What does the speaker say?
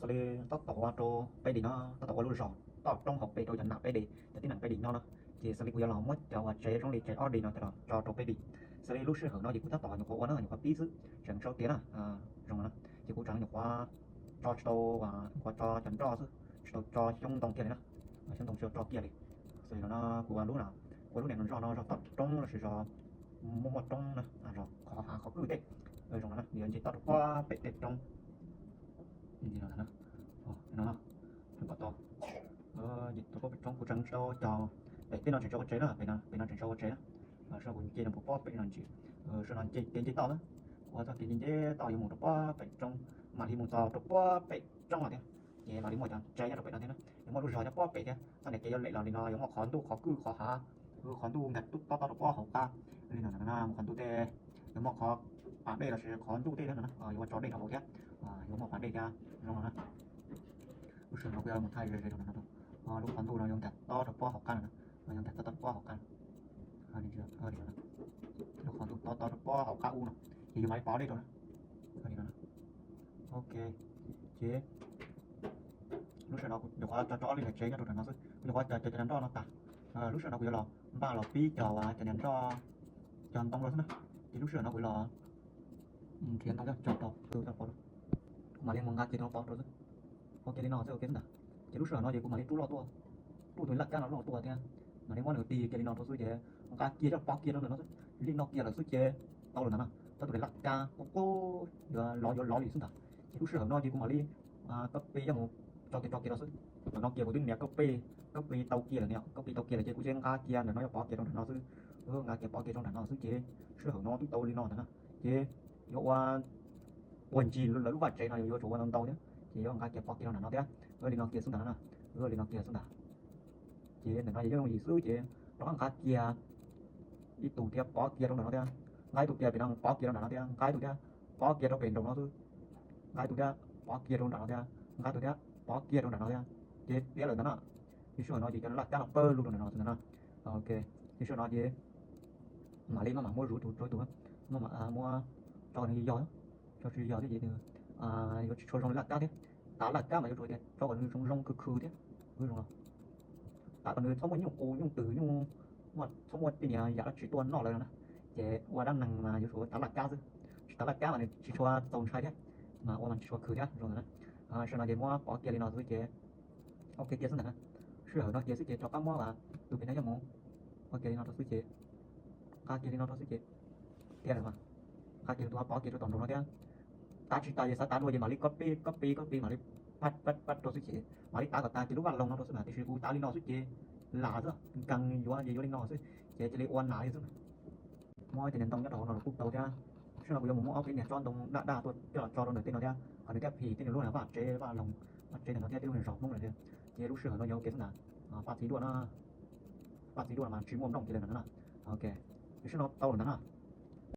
Xws li tab tom ua rau peb dim no, tab tom ua lub zos toj roob hauv pes rau cov nam peb dim, cov tib neeg peb dim no no, ces xws li kuv yuav los muab cov uas tsev zoo li tsev ob dim no coj los tso rau peb dim. Xws li lub sij hawm no ces kuv tab tom nyuam qhuav ua na, nyuam qhuav pib xwb, tseem tsis tau tiav na, zoo no na, ces kuv tseem nyuam qhuav tso tsis tau, nyuam qhuav tso cov nroj xwb, tsis tau tso xyoob ntoo kiag li na, xyoob ntoo tsis tau tso kiag li. Xws li no na, kuv ua lub no, kuv ua lub niam no zos no zos toj roob lossis zos muaj muaj roob na, zos qhov hav qhov kwj tej, zoo no na, yuav nce toj rau puag pem tej roob. No, no, pom tau, nce toj puag pem roob, kuv tseem tsis tau cog, pem tej no tseem tsis ua tsev na, pem no tseem tsis ua tsev na. Soj kuv nce no puag pem no ntsis, soj no nce kev nce toj na, kuv ua txoj kev nce nce toj yuav mus rau puag pem roob, mam li mus txog rau puag pem roob no thiab. Ces mam li muaj cov tsev nyob rau pem no thiab na, yuav muaj lub zos nyob puag pem thiab. Txoj niag kev yuav lem los li no yuav muaj qhov ntuj qhov kwj qhov hav, qhov ntuj nkag tob tob rau puag hauv qab li no na, qhov ntuj tej, yuav muaj qhov pas dej lossis qhov ntuj tej thiab no na, yuav ua tso dej rau hauv thiab, yuav muaj pas dej thiab zoo no na. Lub sij hawm no kuv yuav mus thaij ze ze rau no, lub qhov ntuj no yuav nkag tob rau puag hauv qab no, yuav nkag tob tob rau puag hauv qab. Lub qhov ntuj tob tob rau puag hauv qab ub no, ces yuav mam li pov dej rau na. Ok, ces lub sij hawm no kuv nyuam qhuav tso tso ob li niag tsev nyob rau nram no xwb, kuv nyuam qhuav cog cov niag nroj no tas. Lub sij hawm no kuv yuav los npaj los pib cog cov niag nroj, cog ntoo rau xwb na. Ces lub sij hawm no kuv los nrhiav ntoo cog rau, kuv mam li mus nqa kiag rau pov rau xwb. Ua kiag li no xwb, ua kiag xwb ntag. Ces lub sij hawm no ces kuv mam li rub loj tuaj, rub tus laj kab no loj tuaj thiab, mam li muab nws tig kiag li no rau xwb ces nqa kiag coj pov kiag rau ntawm no xwb. Li no kiag lawm xwb ces tau lawm ntag na. Tau tus laj kab qub qub yuav lov yuav lov li xwb ntag. Ces lub sij hawm no ces kuv mam li copy coj mus tso kiag tso kiag rau xwb. Ntawm no kiag kuv twb nias copy, copy tau kiag lawm, nias copy tau kiag lawm ces kuv tseem nqa kiag ntawm no yuav pov kiag rau nram no xwb. Nqa kiag pov kiag rau nram no xwb ces sij hawm no twb tau li no ntag na. Ces yuav ua puag ncig lawv lub vaj tsev no yuav tsum ua ntau ntau thiab, ces yuav nqa kiag pov kiag rau nram no thiab. Li no kiag xwb ntag na, li no kiag xwb ntag. Ces ntawm no ces yooj yooj yim xwb ces rov qab nqa kiag ib tug thiab pov kiag rau nram no thiab, nqa ib tug kiag pem no pov kiag rau nram no thiab, nqa ib tug thiab pov kiag rau pem nraum no xwb, nqa ib tug thiab pov kiag rau nram no thiab, nqa ib tug thiab pov kiag rau nram no thiab. Ces tiav lawm ntag na. Ces sij hawm no ces cov laj kab no pawg lug rau nram no xwb ntag na. Ok, ces sij hawm no ces mam li maj mam muab zuv tus rau ib tug, maj mam muab tso nws yog, tso tsis yog thiab ces nws yuav tsis tshua zoo li laj kab thiab. Tav laj kab mas yuav tsum tias tso kom nws zoo zoo khw khw thiab, zoo no, tav kom nws txhob muaj nyuj qus nyuj twm nyuj, txhob muaj tej niag yam dab tsi tuaj noj lawv no na. Ces ua dab neeg mas yuav tsum tav laj kab xwb, tsis tav laj kab mas nws tsis tshua txaus ntshai thiab, mas ua mas tsis tshua khw thiab zoo ntawd na. Sij hawm no ces muab pov kiag li no xwb ces ok kiag xwb ntag na. Sij hawm no kiag xwb ces rov qab muab tus pem no coj mus ua kiag li no rau xwb ces, nqa kiag li no rau xwb ces tiav lawm mas, nqa kiag tus pov kiag rau tom nraum no thiab. Tav tsis tas ces xav tav dua ces mam li copy copy copy mam li pab pab pab rau xwb ces mam li tav kom tas kiag lub vaj loog no rau xwb mas, tiam sis kuv tav li no xwb ces lam xwb, nkees yuav ces yuav li no xwb ces cia li ua nas li xwb. Muab cov niag ntoo nyob rau hauv no los kuj tau thiab. Sij hawm no kuv yuav mus muab ob peb niag tsob ntoo daj daj tuaj coj los tso rau ntawm tej no thiab, kom nws thiaj phim tej nws lub niag vaj tsev vaj loog, vaj tsev ntawm no thiab tej lub niag zos Hmoob no thiab. Ces lub sij hawm no yog ua ke xwb ntag. Paj txiv duaj no, paj txiv duaj no mas tsis muaj nplooj kiag li ntawm no na. Ok, sij hawm no tau lawm ntag na.